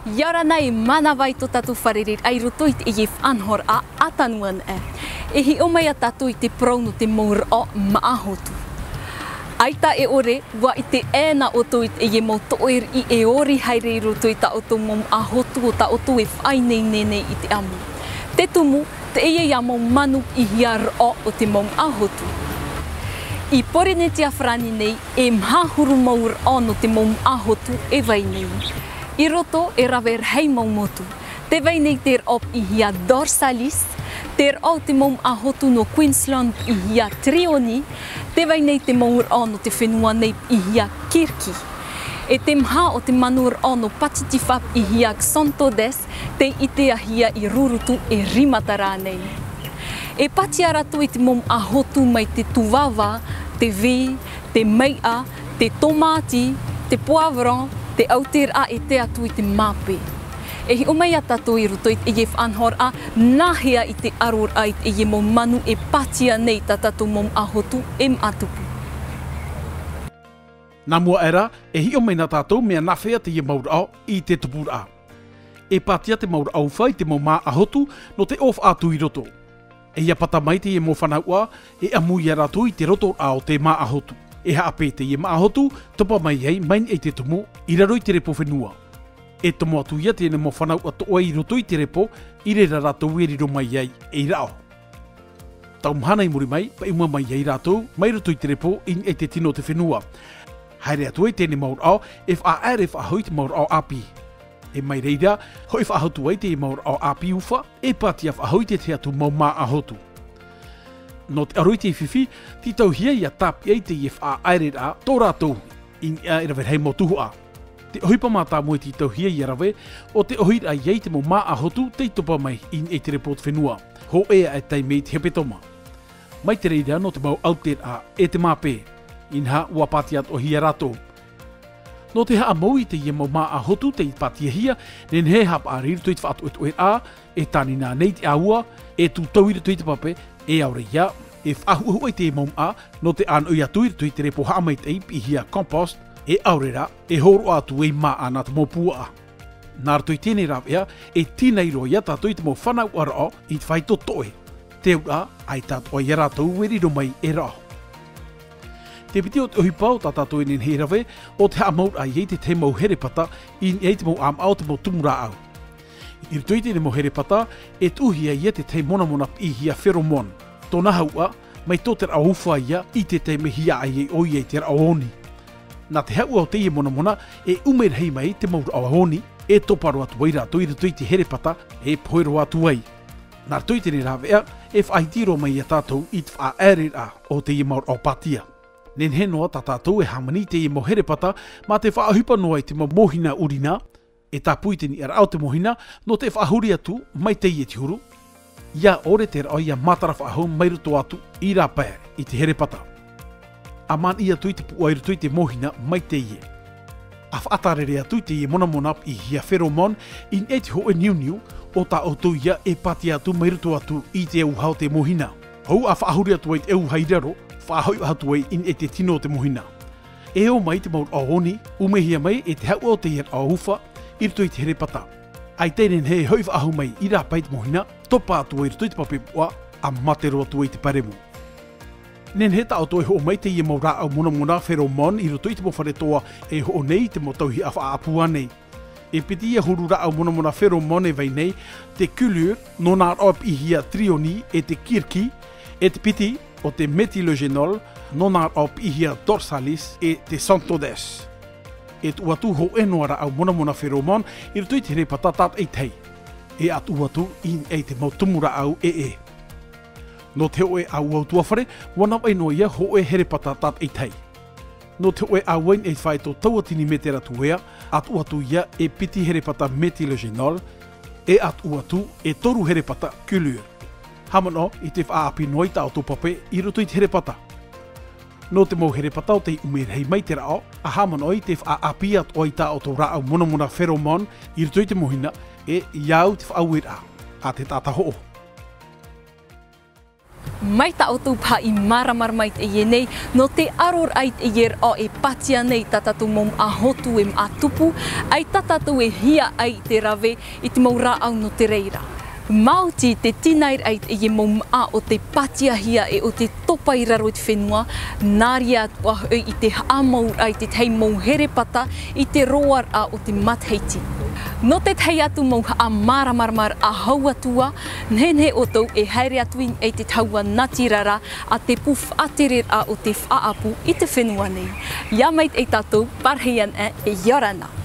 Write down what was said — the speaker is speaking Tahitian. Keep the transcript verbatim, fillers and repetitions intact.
ʻIa ora na, e mānava i tō tātou fārereiraʻa i roto i teie faʻanahoraʻa ʻātanui ana. E hiʻo mai ā tātou i te parau nō te mau raʻo māʻa hotu. ʻAita e ʻore, ʻua ʻite ʻē na ʻoutou i teie mau toʻe riʻi e ori haere i roto i tā ʻoutou mau māʻa hotu o tā ʻoutou e faʻaineine nei i te ʻamu. Te tumu, teie ïa mau manu piʻihia raʻo o te mau māʻa hotu. I Pōrīnetia Farāni nei, e maha huru mau raʻo nō te mau māʻa hotu e vai nei. I roto e rave rahi mau motu. Tē vai nei te raʻo piʻihia Dorsalis, te raʻo o te mau māʻa hotu nō Queensland piʻihia Trioni, tē vai nei te mau raʻo nō te fenua nei piʻihia Kirki. E te maha o te manu raʻo nō Pātitifā piʻihia Xanthodes, tei ʻiteahia i Rurutu e Rimata rānei. E pātia rātou i te mau māʻa hotu mai te tūvāvā, te vī, te maiʻa, te tōmāti, te poivron, te auteraʻa e tae atu i te māpē. E hiʻo mai ā tātou i roto i teie faʻanahoraʻa, nāhea i te ʻaroraʻa i teie mau manu e pātia nei tā tātou mau māʻa hotu e māʻa tupu. Nā mua aʻe rā, e hiʻo mai na tātou mea nāhea teie mau raʻo i te tupuraʻa. E pātia te mau raʻo ufa i te mau māʻa hotu nō te ʻōfaʻa atu i roto. E ʻia pata mai teie mau fanauʻa, e ʻamu ia rātou i te rotoraʻa o te māʻa hotu. E haʻapeʻe teie māʻa hotu, topa mai ai mai niʻa i te tumu, i raro i te repo fenua. E tomo atu ia teie mau fanauʻa toʻoe i roto i te repo, i reira rātou e riro mai ai ei raʻo. Tau mahana i muri mai, paʻuma mai ai rātou, mai roto i te repo, i niʻa i te tino o te fenua. Haere atu ai teie mau raʻo, e faʻaʻaere faʻahou i te mau raʻo ʻāpī. E mai reira, hoʻi faʻahou atu ai teie mau raʻo ʻāpī ufa, e pātia faʻahou i te tahi atu mau māʻa hotu. Nō te ʻaro i te fifi, tītauhia ʻia tāpeʻa i teie faʻaʻaereraʻa tō rātou, i niʻa e rave rahi mau tuhaʻa. Te ʻohipa mātāmua e tītauhia ʻia rave, ʻo te ʻohiraʻa i te mau māʻa hotu tei topa mai i niʻa i te repo o te fenua. Hōʻē aʻe taime i te hepetoma. Mai te reira nō te mau auteraʻa e te māpē. Inaha, ʻua pātia atoʻa hia rātou. Nō te haʻamou i teie mau māʻa hotu tei pātiahia, nehenehe e haʻapaʻari i roto i te faʻatoʻetoʻeraʻa, e tānina nei te ʻāua, e tūtau i roto i te pape, e ʻaore ia, e faʻahuʻahuʻa i te mau māʻa, nō te ʻānoʻi atu i roto i te repo haʻamaitaʻi piʻihia compost, e ʻaore rā, e hōroʻa atu ei māʻa nā te mau puaʻa. Nā roto i teie rāveʻa, e tīnai roa ia tātou i te mau fanauʻa raʻo i te fāito toʻe. Te auraʻa, ʻaita atoʻa ia rātou e riro mai e raʻo. Te piti o te ʻohipa o tā tātou e nehenehe e rave, ʻo te haʻamauraʻa i te tahi mau herepata, i niʻa i te mau ʻāmaʻa o te mau tumu rāʻau. I roto i teie mau herepata, e tuʻuhia ia te tahi monamona piʻihia pheromone. Tōna hauʻa, mai tō te raʻo ufa ia i te taime e hiaʻai ai ʻoia i te raʻo oni. Nā te hauʻa o teie monamona, e ʻume rahi mai te mau raʻo oni, e topa roa atu ai rātou i roto i te herepata, e pohe roa atu ai. Nā roto i teie rāveʻa, e faʻaiti roa mai ia tātou i te faʻaʻaereraʻa o teie mau raʻo pātia. Nehenehe noa tā tātou e hāmani i teie mau herepata, mā te faʻaʻohipa noa i te mau mōhina ʻurina, e tāpū i te niʻa raʻa o te mōhina, nō te faʻahuri atu mai teie te huru. ʻIa ʻore te raʻo ʻia mātara faʻahou mai roto atu i rāpae i te herepata. ʻA māniʻi atu i te puʻa i roto i te mōhina mai teie. ʻA faʻatarere atu i teie monamona piʻihia pheromone i niʻa i te hōʻē niuniu, ʻo tā ʻoutou ia e pātia atu mai roto atu i te auaha o te mōhina. Hou ʻa faʻahuri atu ai te auaha i raro, faʻahoʻi atu ai i niʻa i te tino o te mōhina. E ō mai te mau raʻo oni, ʻumehia mai e te hauʻa o teie raʻo ufa, i roto i te herepata. ʻAita e nehenehe e hoʻi faʻahou mai i rāpae i te mōhina, topa atu ai i roto i te pape puʻa, ʻa mate roa atu ai i te paremu. Nehenehe tā ʻoutou e hoʻo mai teie mau rāʻau monamona pheromone i roto i te mau fare toa e hoʻo nei i te mau tauihaʻa faʻaʻapu ānei. E piti ïa huru rāʻau monamona pheromone e vai nei, te Culure, nō nā raʻo piʻihia Trioni e te Kirki, e te piti, ʻo te Méthyl-eugenol, nō nā raʻo piʻihia Dorsalis e te Xanthodes. E tuʻu atu hōʻē noa rāʻau monamona pheromone i roto i te herepata tātaʻitahi. E ʻa tuʻu atu i niʻa i te mau tumu rāʻau ʻē. Nō te hōʻē ʻāua ʻutuāfare, ʻua navaʻi noa ïa hōʻē herepata tātaʻitahi. Nō te hōʻē ʻāua i niʻa i te fāito tauatini mētera tuea, ʻa tuʻu atu ïa e piti herepata Méthyl-eugenol, e ʻa tuʻu atu e toru herepata Culure. Haʻamanaʻo i te faʻaʻāpī noa i tā ʻoutou pape i roto i te herepata. Nō te mau herepata ʻo tei ʻume rahi mai te raʻo, ʻa haʻamanaʻo i te faʻaʻāpī atoʻa i tā ʻoutou rāʻau monamona pheromone i roto i te mōhina, e ʻia au te faʻaueraʻa, ʻa te taʻata hoʻo. Mai tā ʻoutou paha i māramarama i teie nei, nō te ʻaroraʻa i teie rā e pātia nei tā tātou mau māʻa hotu e māʻa tupu, ʻaita tā tātou e hiaʻai i te rave i te mau rāʻau nō te reira. Maoti te tīnairaʻa i teie mau māʻa o te pātiahia e o te topa i raro i te fenua, nā reira atoʻa hoʻi i te haʻamauraʻa i te tahi mau herepata i te roaraʻa o te matahiti. Nō te tahi atu mau haʻamāramaramaraʻa hau atu ā, nehenehe ʻoutou e haere atu i niʻa i te tahua natirara a te pū faʻatereraʻa o te faʻaʻapu i te fenua nei. ʻIa maitaʻi tātou, pārahi ana e ʻia ora na.